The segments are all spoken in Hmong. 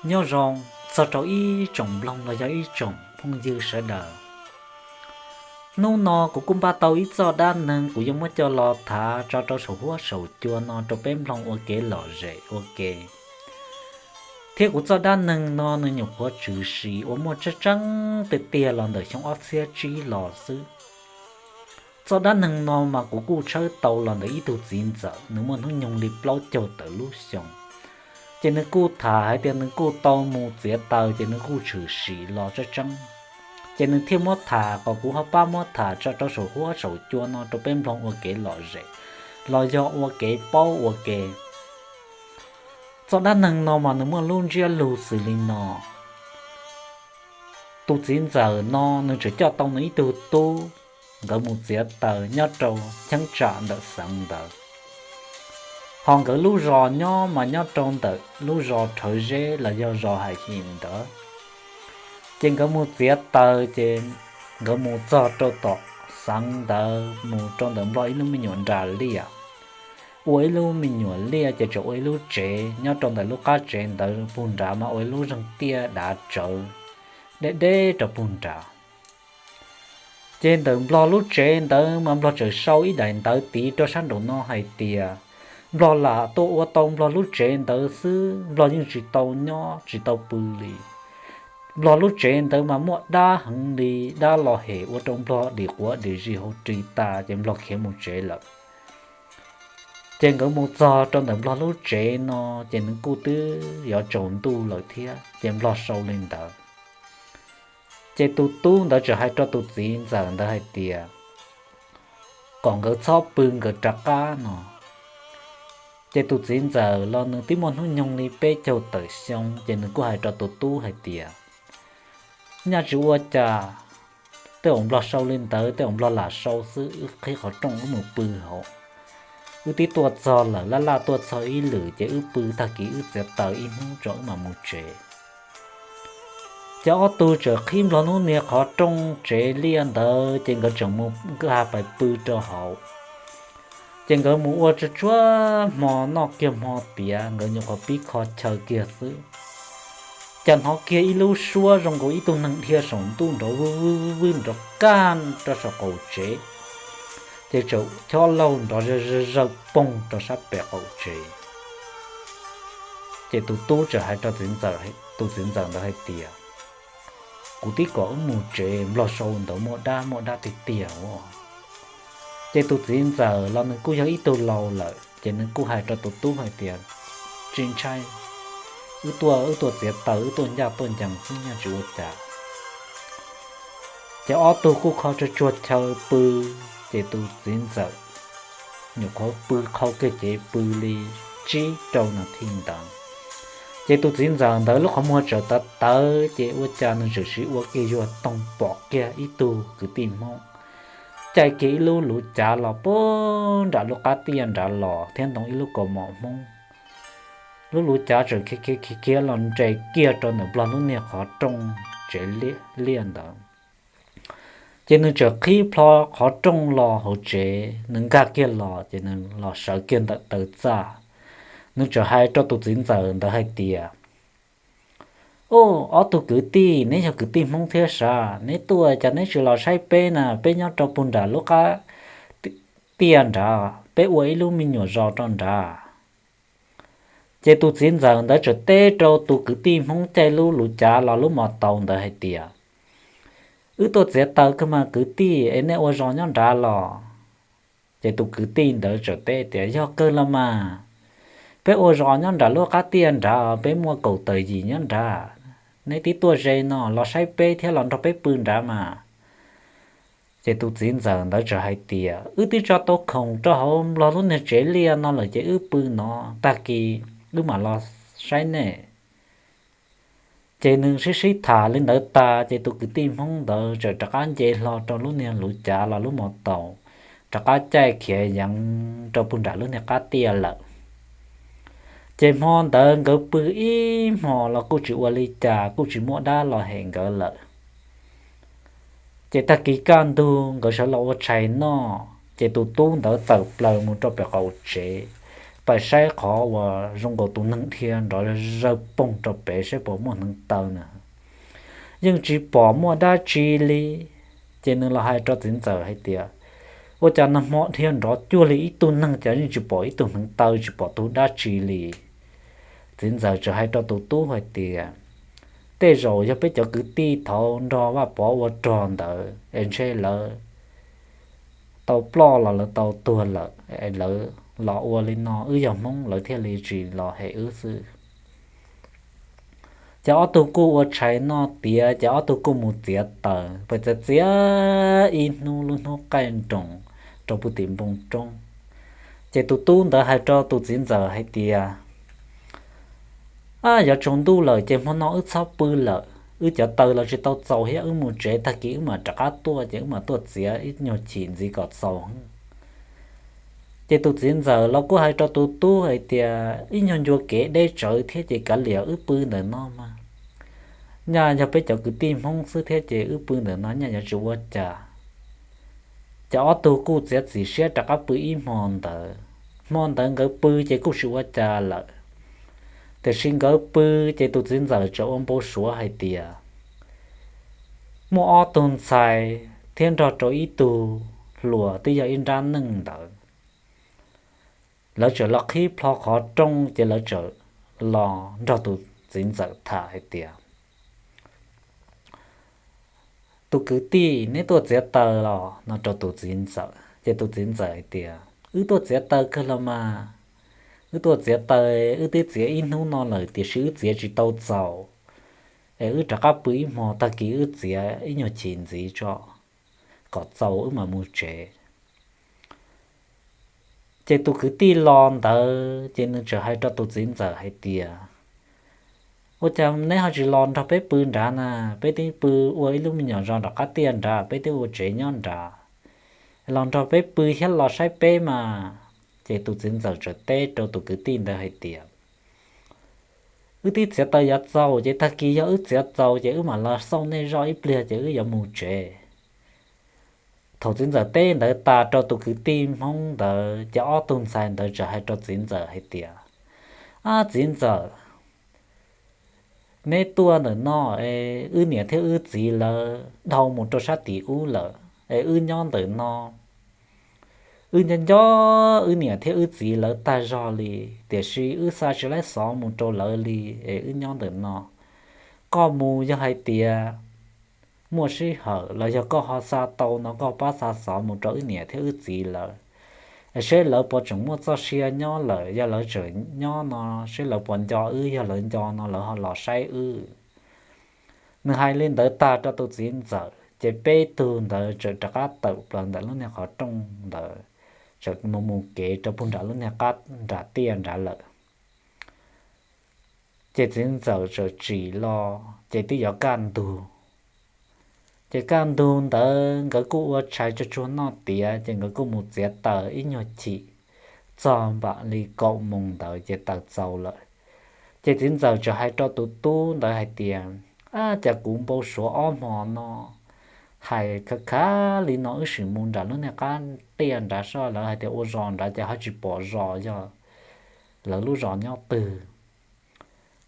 Nyob zoo txog rau ib tsoom mloog los yog ib tsoom phooj ywg sawv daws. Hnub no kuv kuj npaj tau ib txoj dab neeg kuv yuav muab coj los tham tso rau saum huab saum cua no rau peb mloog ua kev lom zem ua ke. Thiab kuv txoj dab neeg no nws nyuam qhuav tshwm sim uas muaj tseeb tseeb tiag tiag los ntawm xyoo ob txhiab tsib los xwb. Txoj dab neeg no mas kuv kuj tshawb tau los ntawm ib tug txiv ntxawm, nws muaj hnub nyoog li plaub caug tawm lub xyoo. Ces nws kuj tham hais tias nws kuj tau mus txiav taws, ces nws kuj tshwm sim los tseeb tseeb. Ces nws thiaj muab tham kom kuv ho pab muab tham tso rau saum huab saum cua no rau peb mloog ua kev lom zem los yog ua kev paub ua ke. Txoj dab neeg no mas nws muaj lub ntsiab lus xws li no. Tus txiv ntxawm no nws tseem coj tau nws ib tug tub, nkawd mus txiav taws nyob rau cheeb tsam ntawm xeev ntawd. Ho nkawd lub zos nyob mas nyob rau ntawm lub zos Rhawv Zeb los yog zos Hais Him ntawd. Ces nkawd mus txiav taws ces nkawd mus txog rau tom xeev ntawd, mus rau ntawm Nplog ib lub me nyuam nras liaj. Ua ib lub me nyuam liaj ces tseem ua ib lub tsev, nyob rau ntawm lub qab tsev ntawd pug nrad mas ua ib lub zeeg tiaj dav tsawv deb deb rau pug nrad. Ces ntawm Nplog lub tsev ntawd mas Nplog tseem sau ib daim ntawv tiv rau sab nraum no hais tias Nplog lam tuaj ua tau Nplog lub tsev ntawd xwb, Nplog yeej tsis tau nyob tsis tau pw li. Nplog lub tsev ntawd mas muaj dab heev li, dab los hem ua rau Nplog dim quav dim zis hauv ris tas ces Nplog khiav mus tsev lawm. Ces nkawd mus txog rau ntawm Nplog lub tsev no ces nws kuj twb yuav tsaus ntuj lawm thiab, ces Nplog sau li ntawd. Ces tus tub ntawd txawm hais rau tus txiv ntxawm ntawd hais tias kom nkawd txhob pw nkawd rov qab no. Ces tus txiv ntxawm los nws twb muaj hnub nyoog li peb caug tawm xyoo, ces nws kuj hais rau tus tub hais tias, Nyaj tsis ua cas, tej zaum Nplog sau li ntawd, tej zaum Nplog lam sau xwb, wb qhib qhov rooj wb mus pw hauv. Wb twb tuaj txog lawm, laj laj tuaj txog ib lwm, ces wb pw tag kis wb txiav taws ib hnub tso wb mam mus tsev. Ces ob tug txawm qhib Nplog lub niag qhov rooj tsev liaj ntawd, ces nkawd tseem mus nkag pais pw rau hauv. Ces nkawd mus ua tsuag tsuag hmo noj kiag hmo tiav, nkawd nyuam qhuav pib kho chaw kiag xwb, cas hnov kiag ib lub suab zoo nkaus ib tug neeg dhia saum ntuj nrov vwj vwj vwj vwj nrov kaj rau saum qaum tsev. Ces txawm chob laug nrov zawj zawj zawj poog rau sab pem qaum tsev. Ces tus tub txawm hais rau tus txiv ntxawm ntawd hais tias, Kuv twb kom wb mus tsev, Nplog sau ntawd muaj dab muaj dab tiag tiag. Ces tus txiv ntxawm los nws kuj yog ib tug laus lawm, ces nws kuj hais rau tus tub hais tias, Tsis ntshai, wb tuaj wb tuaj txiav taws wb tuaj ncaj tuaj ncees xwb, nyaj tsis ua cas. Ces ob tug kuj kho tsuag tsuag chaw pw, ces tus txiv ntxawm nyuam qhuav pw qhau kiag cev pw li tsib rau nas this ntawd. Ces tus txiv ntxawm ntawd lub qhov muag txawm tawv tawv, ces ua cas nws txawm sim ua kiag yuag toog pom kiag ib tug kwv tij Hmoob caij kiag ib lub luv cav los puag nram lub qab tiaj nrad los thiab ntoo ib lub kaus mom Hmoob. Lub luv cav txawm khiav khiav khiav los nres kiag rau ntawm Nplog lub niag qhov rooj tsev liaj ntawd. Ces nws txawm qhib plho qhov rooj los hauv tsev, nws nkag kiag los ces nws los sawv kiag ntawm taw txaj. Nws txawm hais rau tus txiv ntxawm ntawd hais tias, Ub, ob tug kwv tij, neb yog kwv tij Hmoob thiab sav, neb tuaj cas neb tsis los saib peb na, peb nyob rau puag nram lub qab tiaj nrad, peb ua ib lub me nyuam zos rau nrad. Ces tus txiv ntxawm ntawd txawm teb rau tus kwv tij Hmoob caij lub luv cav los lub mos taus ntawd hais tias, Wb tuaj txiav taws kawg mas kwv tij, es nej ua zos nyob nrad los? Ces tus kwv tij ntawd txawm teb tias, Yog kawg los mas, peb ua zos nyob nram lub qab tiaj nrad, peb muaj kaum tawm yim nyob nrad. Neb twb tuaj ze no los saib peb thiab los nrog peb pw nrad mas. Ces tus txiv ntxawm ntawd txawm hais tias, Wb twb tso tau khoom rau hauv Nplog lub niag tsev liaj no lawm ces wb pw no, tag kis wb mam los saib nej. Ces nws sib sib tham li ntawd tas ces tus kwv tij Hmoob ntawd txawm rov qab nce hlo rau lub niag luv cav los lub mos taus, rov qab caij khiav yeev rau puag nram lub niag qab tiaj lawm. Ces hmo ntawd nkawd pw ib hmo los kuj tsis ua li cas, kuj tsis muaj dab los hem nkawd lawm. Ces tag kis kaj ntug nkawd sawv los ua tshais noj, ces tus tub ntawd tawm plaws mus rau pem qaum tsev, Txawm saib qhov uas zoo nkaus tus neeg dhia nrov zawg poog rau pem saib puas muaj hneev taw na, yeej tsis pom muaj dab tsi li. Ces nws los hais rau txiv ntxawm hais tias, ua cas nag hmo dhia nrov cuag li ib tug neeg cas yeej tsis pom ib tug hneev taw tsis pom tus dab tsi li. Txiv ntxawm txawm hais rau tus tub hais tias, tej zaum yog peb cov kwv tij thaud nrog Vaj Pov ua rog ntawd es ntshe lawv tau ploj los lawv tau tuag lawm es lawv los ua li no, wb yog Hmoob lawv thiaj li tsis los hem wb xwb. Ces ob tug kuj ua tshais noj tiav, ces ob tug kuj mus txiav taws, pes txiav txiav ib hnub lub hnub qaij nroos rau puag tim npoo roob. Ces tus tub ntawd hais rau tus txiv ntxawm hais tias, a, yuav tsaus ntuj lawm ces hmo no wb txhob pw lawm, wb cov taws los tsis tau txaus thiab, wb mus tsev, tag kis wb mam rov qab tuaj, ces wb mam tuaj txiav ib nyuag chim ntxiv kom txaus. Ces tus txiv ntxawm los kuj hais rau tus tub hais tias, ib nyuag ncua kev deb tsawv thiab ces kav liam wb pw ntawm no mas, nyaj yog peb cov kwv tij Hmoob xwb thiab ces wb pw ntawm no nyaj yuav tsis ua cas. Ces ob tug kuj txiav txim siab rov qab pw ib hmo ntawd. Hmo ntawd nkawd pw ces kuj tsis ua cas lawm. Tiam sis nkawd pw ces tus txiv ntxawm txawm ua npau suav hais tias muaj ob tug ntxhais thiab nrog rau ib tug hluas twb yog ib nrab neej ntawd, lawv txawm los qhib plho qhov rooj, ces lawv txawm los nrog tus txiv ntxawm tham hais tias, tus kwv tij, neb tuaj txiav taws los? No rau tus txiv ntxawm. Ces tus txiv ntxawm hais tias, wb tuaj txiav taws kawg los mas, wb tuaj txiav taws, wb twb txiav ib hnub no lawm tiam sis wb txiav tsis tau txaus, es wb rov qab pw ib hmo, tag kis wb txiav ib nyuag chim ntxiv tso kom txaus wb mam mus tsev. Ces tus kwv tij los ntawd ces nws txawm hais rau tus txiv ntxawm hais tias, ua cas neb ho tsis los nrog peb pw nrad na? Peb twb pw ua ib lub me nyuam zos nram qab tiaj nrad, peb twb ua tsev nyob nrad, los nrog peb pw thiab los saib peb mas. Ces tus txiv ntxawm txawm teb rau tus kwv tij ntawd hais tias, wb twb txiav taws yav txaus, ces tag kis yog wb txiav txaus ces wb mam los xauj nej zoj ib pliag ces wb yuav mus tsev. Thaum txiv ntxawm teb ntawd tas rau tus kwv tij Hmoob ntawd ces ob tug ntxhais ntawd txawm hais rau txiv ntxawm hais tias, ab txiv ntxawm, neb tuaj ntawm no es wb niam thiab wb txiv lawv dhau mus rau sab tim ub lawm es wb nyob ntawm no. Wb nco nco wb niam thiab wb txiv lawv tag zog li, tiam sis wb xa tsis laib xov mus rau lawv li es wb nyob ntawm no. Koj mus yog hais tias muaj sij hawm los yog koj ho xa tau no koj pab xa xov mus rau wb niam thiab wb txiv lawv, es seb lawv puas tseem muaj txoj sia nyob lawm, yog lawv tseem nyob no seb lawv puas nco wb, yog lawv nco no lawv ho los saib wb. Nws hais li ntawd tag rau tus txiv ntxawm ces peb tug ntawd txawm rov qab tawm plaws ntawm lub niag qhov rooj ntawd, txawm mus mus kev rau puag nram lub niag qab nram tiaj nrad lawm. Ces txiv ntxawm txawm tsim los ces twb yuav kaj ntug. Ces kaj ntug ntawd nkawd kuj ua tshais tsuag tsuag noj tiav ces nkawd kuj mus txiav taws ib nyuag chim txog npaum li kaum moos ntawd ces taws txaus lawm. Ces txiv ntxawm txawm hais rau tus tub ntawd hais tias, ab, cas kuv npau suav ob hmo no hais khav khav li no wb sim mus nram lub niag qab tiaj nrad soj, lawv hais tias ua zos nrad ces ho tsis pom zos yog lawv lub zos nyob twg.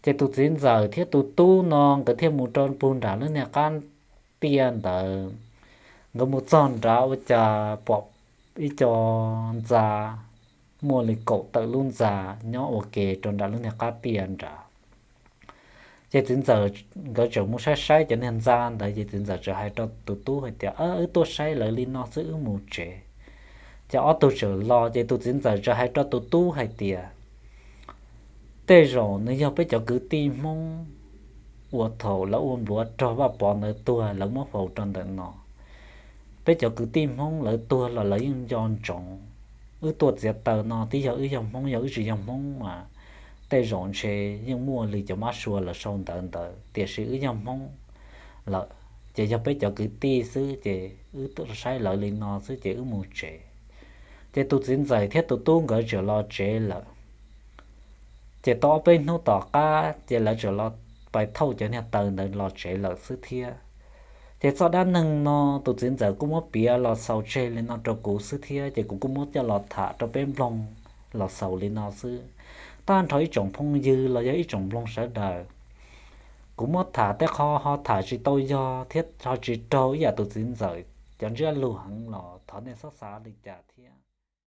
Ces tus txiv ntxawm thiab tus tub no nkawd thiaj mus rau puag nram lub niag qab tiaj ntawd. Nkawd mus txog nrad ua cas pom ib co ntxa muaj li kaum tawm lub ntxa nyob ua ke rau nram lub niag qab tiaj nrad. Ces txiv ntxawm, nkawd txawm mus saib saib cov niag ntxa ntawd ces txiv ntxawm txawm hais rau tus tub hais tias, wb tuaj saib lawv li no xwb wb mus tsev. Ces ob tug txawm los ces tus txiv ntxawm txawm hais rau tus tub hais tias, tej zaum nws yog peb cov kwv tij Hmoob uas thaum lawv ua npluav rog Vaj Pov ntawd tuag lawv muab faus rau ntawm no. Peb cov kwv tij Hmoob lawv tuag los lawv yeej nco ntsoov. Wb tuaj txiav taws no twb yog wb yog Hmoob, yog wb tsis yog Hmoob mas tej zaum ntshe yeej muaj li cov mab sua lawv sau ntawv ntawd, tiam sis wb yog Hmoob lawm ces yog peb cov kwv tij xwb ces wb tuaj saib lawv li no xwb ces wb mus tsev. Ces tus txiv ntxawm thiab tus tub nkawd txawm los tsev lawm. Ces tau ob peb hnub tom qab ces lawv txawm los pais thauj cov niag taws ntawd los tsev lawm xwb thiab. Ces txoj dab neeg no tus txiv ntxawm kuj muab piav los xaus tseg li no rau kuv xwb thiab ces kuv kuj muab coj los tham rau peb mloog los xaus li no xwb. Tag nrho ib tsoom phooj ywg los yog ib tsoom mloog sawv daws, kuv muab tham tej qho ho tham tsis tau yog thiab ho tsis raug ib yam tus txiv ntxawm cov ntsiab lus heev los thov nej txhob xav li cas thiab.